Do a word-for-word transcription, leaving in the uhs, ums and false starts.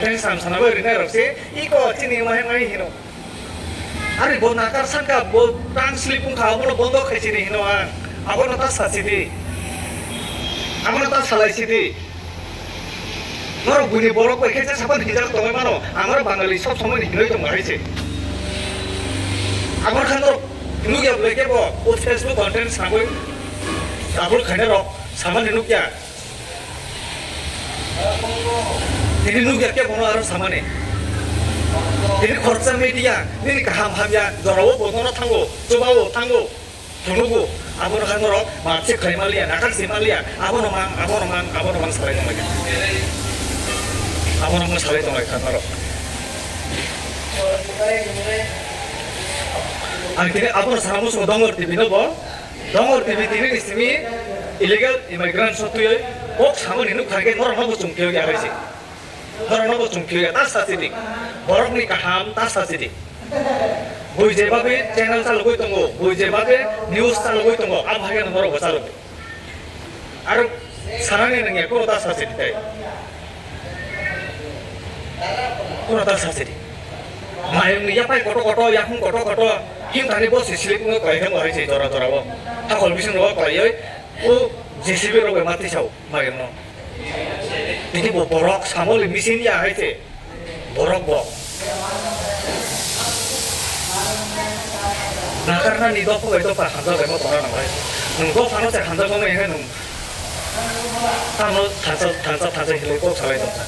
Tei sam sana bai rinai rok se, iko chini mai mai hino. Ari bo nakar sanka bo tang slip wngkha, abono bondo khai chini hino ang. Abono ta sa sidi. Abono ta salai sidi. Norok buini borok bai khe je sapan hijak tongwi mano, amaro Bangali sob somoi ni hinoi tong hai se. Aboni khan norok nukya belai khe bo o Facebook content sangwi upload khainai rok samani nukya. Tini nukya khe bono aro samani. Tini khoroksa media, nini kaham hamya, jorao bo nono thango, chubao thango, phunugo. Abono khe norok mansik khai manliya, nakar si manliya, abono mang, abono mang, abono mang salai tonglaikha. Abono mang salai tonglaikha norok. Ang tini abono sana muchungo Dongor T V no bo. Dongor T V tini ni simi illegal immigrant sotwi kok samani nukha khe norokno bo chungkhe ya hai se. Norokno bo chungkhe ya ta sa sidi. Borokni kaham ta sa sidi. Bui je babe channel chalogwi tongo, bui je babe news chalogwi tongo, abo hai no norok bo chalogwi. Aro sanani nangya kuro ta sa sidi tai. Kuro ta sa sidi. Mayung ni yapai koto koto, yakhung koto koto, himthani bo si slip wngwi kwlai thangma hai se jora jora o. Hakol bising rogo kwlaiwi o J C B rok bai ma tisao mayung no. Tini bo borok samoli machine ya hai se borok bo. Nakarna ni dopha bai dopha hamjak bai ma tongna nang bai. Nwng dopha no se hamjak ma hai nwng. Tamo thansa thansa thansa hinwi kok salai tongsa.